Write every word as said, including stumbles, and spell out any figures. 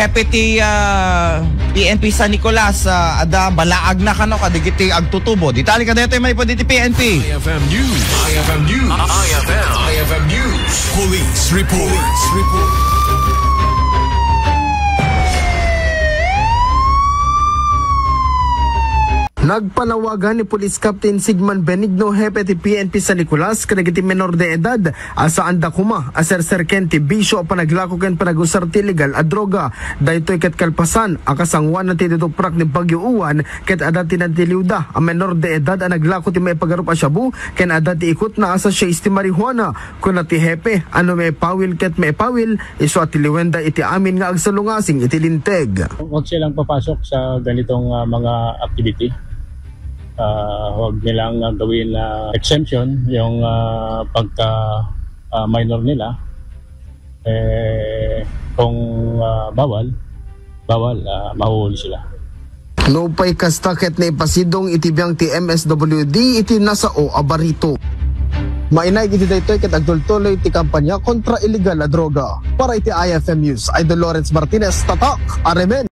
Hepe ti, ah, P N P San Nicolas, ah, adda balaagna kano kadagiti agtutubo. Detalye kadaytoy maipapan iti P N P. I F M News. I F M News. I F M. I F M News. Police report. Police report. Nagpanawagan ni Police Captain Sigman Benigno, hepe ti P N P San Nicolas, kadagiti menor de edad a saanda koma a serserken ti bisio a panaglako ken panagusar ti illegal a droga. Daytoy ket kalpasan a kasangoanan ti duduprak ni Bagyo Uwan ket adda ti natiliwda a menor de edad a naglako ti maipagarup a shabu ken adda ti ikutna a sachet ti marijuana. Kuna ti hepe a no maipawil ket maipawil, isu a tiliwenda iti amin nga agsalungasing iti linteg. Huwag silang papasok sa ganitong, ah, mga activity. Ah, huwag nilang, ah, gawin na exemption yung, ah, pagka, ah, minor nila. Eh, kung, ah, bawal, bawal, ah, mahuhuli sila. Nupay kasta ket naipasidong iti biang ti M S W D iti nasao a barito. Mainaig iti daytoy ket agtultuloy ti kampanya kontra illegal a droga. Para iti I F M News, Idol Lawrence Martinez, Tatak, Aremen.